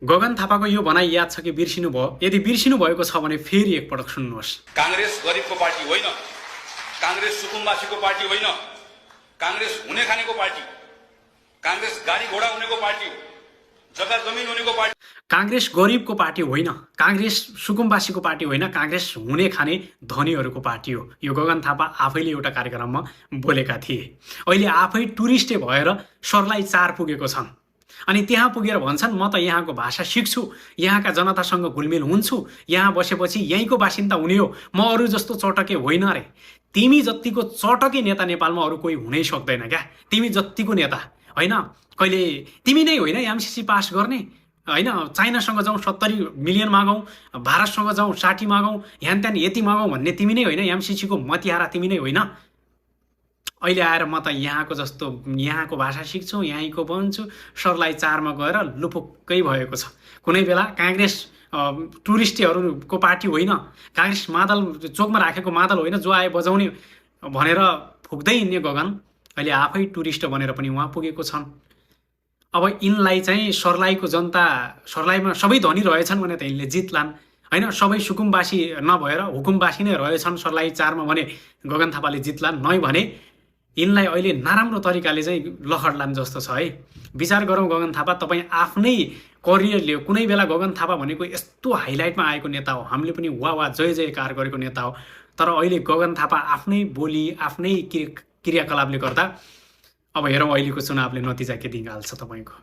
गगन थापाको यो भनाइ याद छ कि बिर्सिनु भयो? यदि बिर्सिनु भएको छ भने फेरि एकपटक सुन्नुहोस्। कांग्रेस गरिबको पार्टी होइन, कांग्रेस सुकुम्बासीको पार्टी होइन, कांग्रेस हुने खानेको पार्टी, कांग्रेस गाडी घोडा हुनेको पार्टी हो, जग्गा जमिन हुनेको पार्टी। कांग्रेस गरिबको पार्टी होइन, कांग्रेस सुकुम्बासीको पार्टी होइन, कांग्रेस हुने खाने धनीहरूको पार्टी हो। यो गगन थापा आफैले एउटा कार्यक्रममा बोलेका थिए। अहिले आफै टुरिस्टे भएर सर्लाही 4 पुगेको छन् अनि त्यहाँ पुगेर भन्छन् म त यहाँको भाषा सिक्छु, यहाँका जनतासँग घुलमिल हुन्छु, यहाँ बसेपछि यहीँको बासिन्दा हुने हो, म अरू जस्तो चटके होइन रे। तिमी जतिको चटके नेता नेपालमा अरू कोही हुनै सक्दैन क्या। तिमी जतिको नेता होइन, कहिले तिमी नै होइन एमसीसी पास गर्ने होइन, चाइनासँग जाउँ 70 मिलियन मागौँ, भारतसँग जाउँ 60 मागौँ, ह्यान त्यान यति मागौँ भन्ने तिमी नै होइन, एमसीसीको मतिहारा तिमी नै होइन। अहिले आएर म त यहाँको जस्तो यहाँको भाषा सिक्छु, यहीँको बन्छु, सर्लाही 4 मा गएर लुपुक्कै भएको छ। कुनै बेला कांग्रेस टुरिस्टहरूको पार्टी होइन, कांग्रेस मादल चोकमा राखेको मादल होइन जो आए बजाउने भनेर फुक्दै हिँड्ने गगन अहिले आफै टुरिस्ट बनेर पनि उहाँ पुगेको छन्। अब यिनलाई चाहिँ सर्लाहीको जनता, सर्लाहीमा सबै धनी रहेछन् भने त यिनले जित्लान् होइन, सबै सुकुम्बासी नभएर हुकुमबासी नै रहेछन् सर्लाही 4 मा भने गगन थापाले जित्लान्, नै भने यिनलाई अहिले नराम्रो तरिकाले चाहिँ लखड्लान् जस्तो छ है। विचार गरौँ गगन थापा, तपाईँ आफ्नै करियर लियो। कुनै बेला गगन थापा भनेको यस्तो हाइलाइटमा आएको नेता हो, हामीले पनि वाह जय जयकार गरेको नेता हो। तर अहिले गगन थापा आफ्नै बोली, आफ्नै क्रियाकलापले गर्दा अब हेरौँ अहिलेको चुनावले नतिजा के दिइहाल्छ तपाईँको।